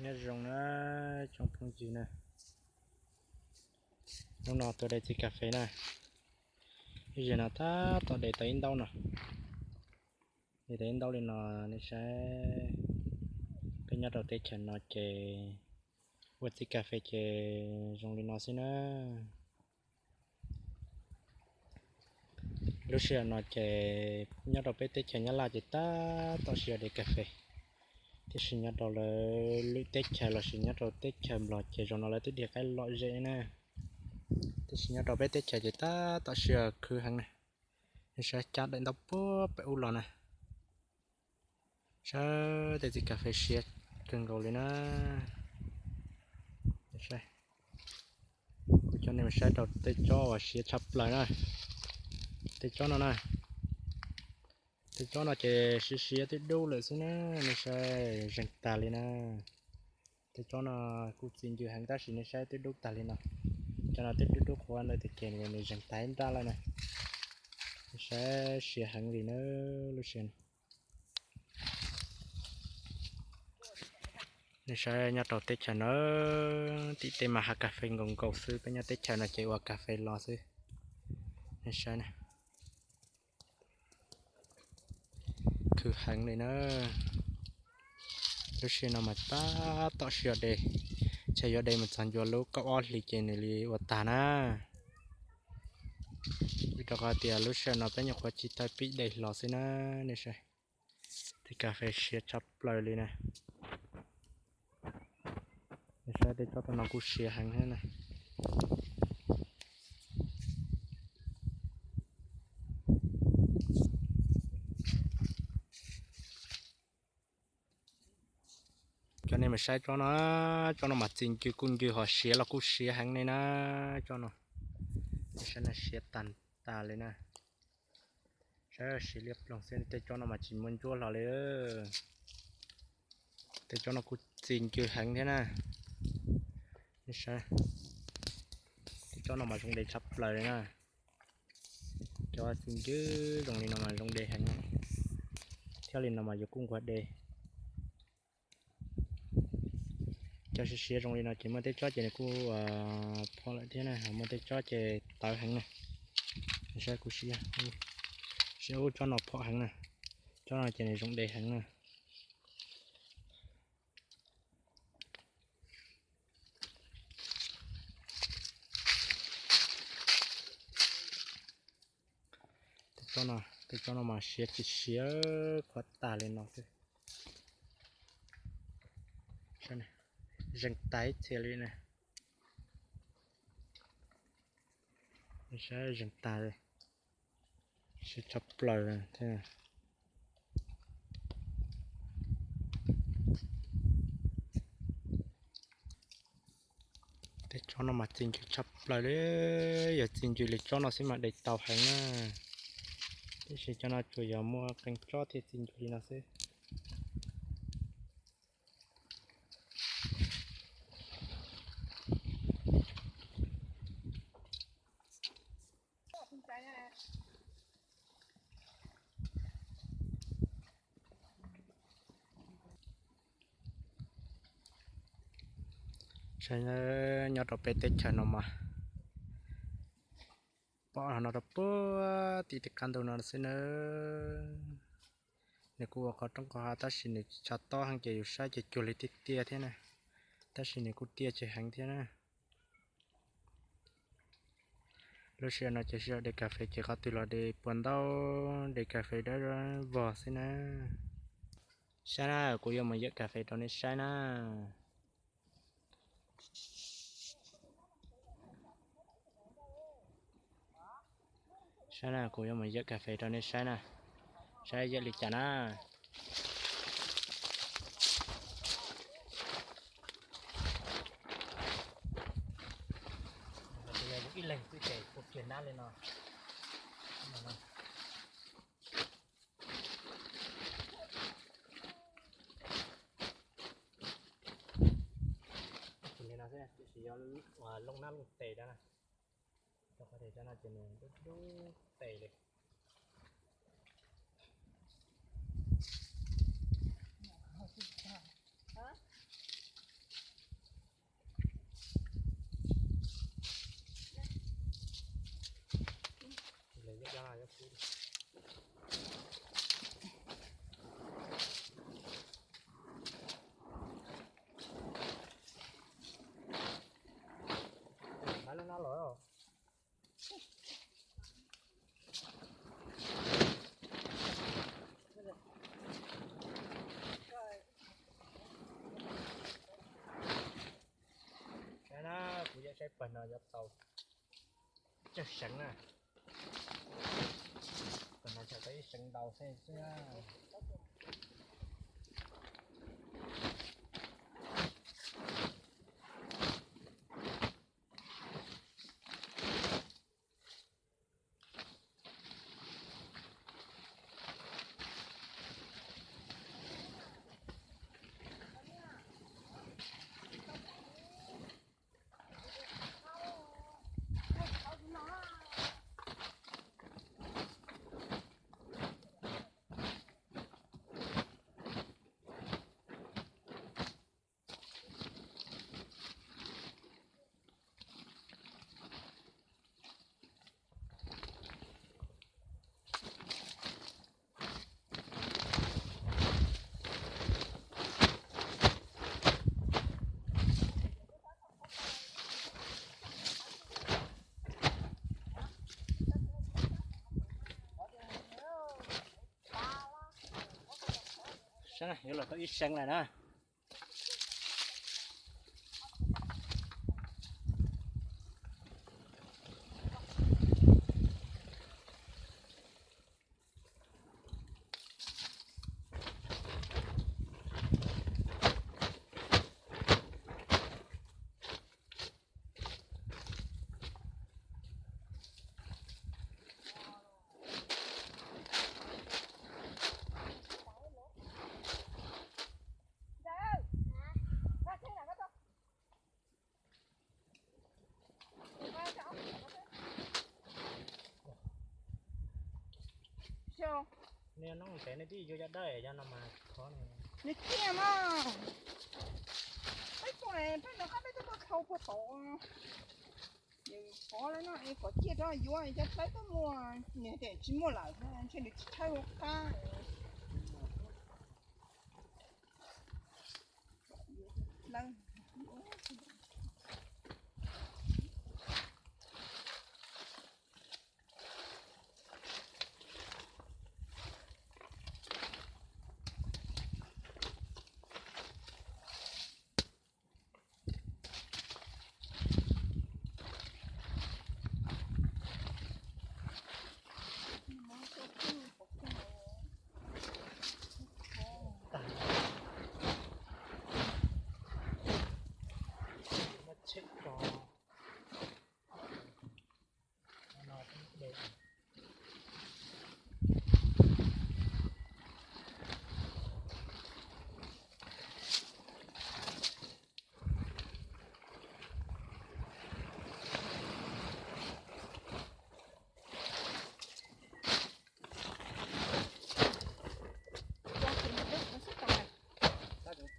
Nyob zoo na tsoom phooj ywg na, hnub no tuaj de txiv kas fes na, ib zaug no tab tom de tau ib ntaub no, de tau ib ntaub li no, nej saib. Peb nyob rau teb chaws no ces ua txiv kas fes ces zoo li no xwb na. Lub sij hawm no ces nyob rau peb teb chaws Nyab Laj ces tab tom siv de kas fes, tiam sis nyob rau lawv lwm teb chaws los sis nyob rau teb chaws Nplog ces zaum no lawv twb dhia qaib lom zem na, tiam sis nyob rau peb teb chaws ces tab tom siv khwv heev na. Nej saib cab daim ntaub puag pem ub los na, saib tej txiv kas fes siav kawg nkaus li na. Kuv coj nej mus saib rau tej tsob uas siav tshaj plaws na, tej tsob no na. Tej tsob no ces siav siav twb dub lawm xwb na, nej saib, zeeg tag li na. Tej tsob no kuj txi ncw heev tab sis nej saib twb dub tag li no. Cov no twb dub dub qhuav ntawd tiag ces nws zeeg tag ib nrab lawm na. Nej saib siav heev li na, lub sij hawm no. Nej saib nyob rau teb chaws no, tim tej mas hav kas fes nkaus nkaus xwb, peb nyob teb chaws no ces ua kas fes los xwb. Nej saib na, khwv heev li na. Lub sij hawm no mas tab tom siv de, ces yuav de mus txog ncua lub kaum ob hlis ces nws li ua tag na. Vim rau qhov tias lub sij hawm no peb nyuam qhuav tsis tau pib de hlo xwb na. Nej saib, tej kas fes siav tshaj plaws li na. Nej saib tej tsob no kuj siav heev thiab na. Coj nej mus saib tsob no, tsob no mas txi ncw kuj ncw ho siav los kuj siav heev li na. Tsob no, nej saib na, siav tag tas li na. Saib siav liab ploog xwb, tej tsob no mas tsis muaj ntsuab hlo li. Tej tsob no kuj txi ncw heev thiab na. Nej saib, tej tsob no mas zoo de tshaj plaws li na. Cov txi ncw zoo li no mas zoo de heev, thiab li no mas yuav kuj nquag de. Cov siav siav zoo li no ces muaj tej tsob ces nws kuj phom lawm thiab na, muaj tej tsob ces tawv heev na. Saib kuj siav, siav ub, tsob no phom heev na, tsob no ces nws zoo de heev na. Tej tsob no mas siav tsis siav, qhuav tag li no xwb. Zeeg tag ib txhia li na. Saib, zeeg tag li, siav tshaj plaws thiab. Tej tsob no mas txi ncw tshaj plaws li, yog txi ncw li tsob no xwb mas de tau heev na. Tiam sis cov no tsuas yog muaj qee tsob thiaj txi ncw li no xwb. Saib, nyob rau peb teb chaws no mas pom no rau puag tim tej qab ntug no xwb na. Nws kuj ua qhov roob qhov hav tab sis nws tsis tshav tob heev ces yus saib ces cuag li tiaj tiaj thiab na, tab sis nws kuj tiaj tseg heev thiab na. Lub sij hawm no ces sij hawm de kas fes ces qhov twg los de puas ntaub, de kas fes dawb vog xwb na. Saib na, kuv yuav mus yawm kas fes rau nej saib na. Saib na, kuv yuav mus yawm kas fes rau nej saib na, saib yawm li cas na. Ib leeg xwb ces puas kiag nab li no. Li no xwb, tiam sis yog looj nab looj tes rau na, rau qhov tias cov no ces nws dub dub tes li. Tsaib pawg no yuav tau tsawg seev na. Pawg no tsawg tau ib seev ntau xwb xwb. Yuav los tau ib seev lawm na. Nws noj ntev nws twb yuav cov dawb cov no mas khov nws. Nws ciaj mas. Peb tuaj peb nrog qab peb tuaj tuaj dhau puag tod. Nws khov lawm no es kom ciaj rau yuav cov dawb tuaj muag nws tias tsis muaj lawm ntshe nws tsis tshawb ua qab.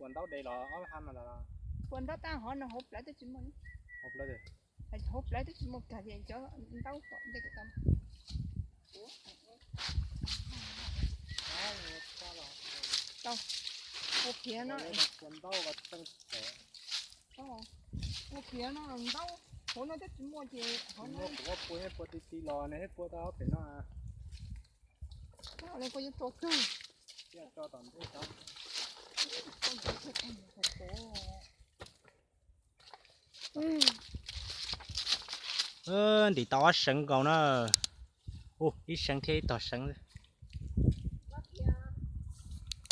Puas ntaub de los ob ha no los? Puas ntaub tab hov no hauv plawv twb tsis muaj. Hauv plawv twb tsis muaj kag li cov ntaub tom ntej tau. Tau. Ua kiag no. Ua kiag no ntaub hauv no twb tsis muaj ces hauv no. Pua pua ti ti los ne, pua tau pem no. Koj yuav tso kawg. Tso tom ntej tso. Ntim tau ob seev nkaus na. Ub, ib seev thiab ib tog seev.